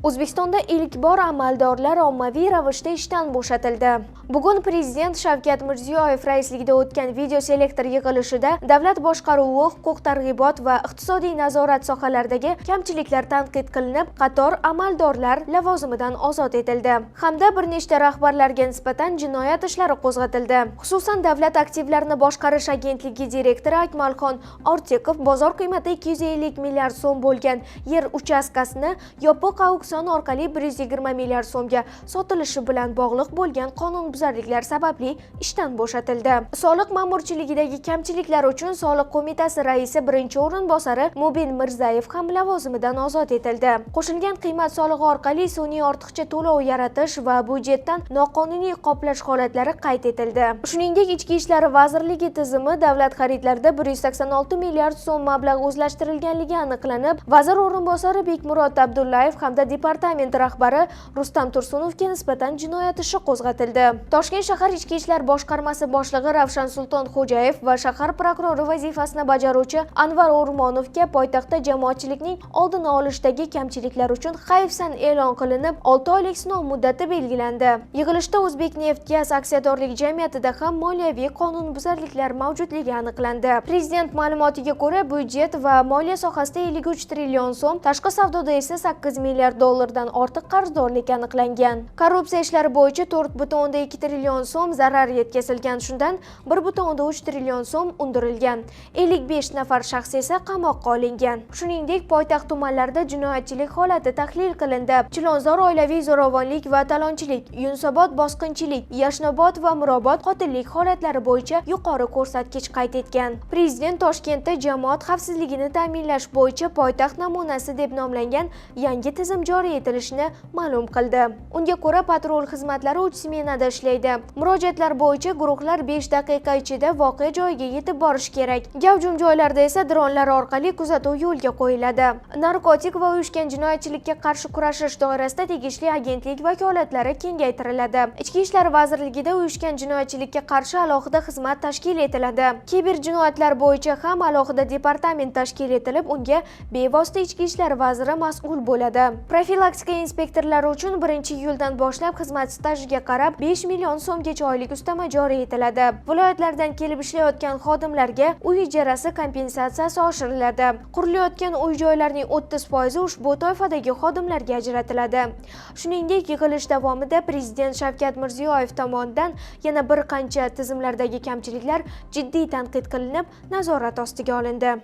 O'zbekistonda ilk bor amaldorlar ommaviy ravishda ishdan bo'shatildi. Bugun Prezident Shavkat Mirziyoyev raisligida o'tgan videoselektor yig'ilishida davlat boshqaruvi, huquq-tartibot va iqtisodiy nazorat sohalaridagi kamchiliklar tanqid qilinib, qator amaldorlar lavozimidan ozod etildi hamda bir nechta rahbarlarga nisbatan jinoyat ishlari qo'zg'atildi. Xususan, Davlat aktivlarini boshqarish agentligi direktori Akmalxon Ortiqov bozor qiymati 250 milliard so'm bo'lgan yer uchastkasini yopiq auksion orqali 120 milliard so'mga sotilishi bilan bog'liq bo'lgan qonunbuzarliklar sababli ishdan bo'shatildi. Soliq ma'murchiligidagi kamchiliklar uchun Soliq qo'mitasi raisi birinchi o'rinbosari Mubin Mirzayev ham lavozimidan ozod etildi. Qo'shilgan qiymat solig'i orqali sun'iy ortiqcha to'lov yaratish va byudjetdan noqonuniy qoplash holatlari qayd etildi. Shuningdek, Ichki ishlar vazirligi tizimi davlat xaridlarida 186 milliard so'm mablag' o'zlashtirilganligi aniqlanib, vazir o'rinbosari Bekmurod Abdullayev hamda departament rahbari Rustam Tursunovga nisbatan jinoyat ishi qo'zg'atildi. Toshkent shahar Ichki ishlar boshqarmasi boshlig'i Ravshan Sulton Xo'jayev va shahar prokurori vazifasini bajaruvchi Anvar O'rmonovga poytaxtda jamoatchilikning oldini olishdagi kamchiliklar uchun hayfsan e'lon qilinib, 6 oylik sinov muddati belgilandi. Yig'ilishda O'zbekneftgaz aksiyadorlik jamiyatida ham moliyaviy qonunbuzarliklar mavjudligi aniqlandi. Prezident ma'lumotiga ko'ra, byudjet va moliya sohasida 53 trillion so'm, tashqi savdoda esa 8 milliard dollardan ortiq qarzdorlik aniqlangan. Korrupsiya ishlari bo'yicha 4,2 trillion so'm zarar yetkazilgan, shundan 1,3 trillion so'm undirilgan. 55 nafar shaxs esa qamoqqa olingan. Shuningdek, poytaxt tumanlarida jinoyatchilik holati tahlil qilindi. Chilonzor oilaviy zo'ravonlik va talonchilik, Yunusobod bosqinchilik, Yashnobod va Mirobod qotillik holatlari bo'yicha yuqori ko'rsatkich qayd etgan. Prezident Toshkentda jamoat xavfsizligini ta'minlash bo'yicha poytaxt namunasi deb nomlangan yangi tizim joriy etilishini ma'lum qildi. Unga ko'ra, patrul xizmatlari 3 smenada ishlaydi. Murojaatlar bo'yicha guruhlar 5 daqiqa ichida voqea joyiga yetib borishi kerak. Gavjum joylarda esa dronlar orqali kuzatuv yo'lga qo'yiladi. Narkotik va uyushgan jinoyatchilikka qarshi kurashish doirasida tegishli agentlik vakolatlari kengaytiriladi. Ichki ishlar vazirligida uyushgan jinoyatchilikka qarshi alohida xizmat tashkil etiladi. Kiber jinoyatlar bo'yicha ham alohida departament tashkil etilib, unga bevosita ichki ishlar vaziri mas'ul bo'ladi. Profilaktika inspektorlari uchun 1-iyuldan boshlab xizmat stajiga qarab 5 million so'mgacha oylik ustama joriy etiladi. Viloyatlardan kelib ishlayotgan xodimlarga uy ijarasi kompensatsiyasi oshiriladi. Qurilayotgan uy-joylarning 30% ushbu toifadagi xodimlarga ajratiladi. Shuningdek, yig'ilish davomida Prezident Shavkat Mirziyoyev tomonidan yana bir qancha tizimlardagi kamchiliklar jiddiy tanqid qilinib, nazorat ostiga olindi.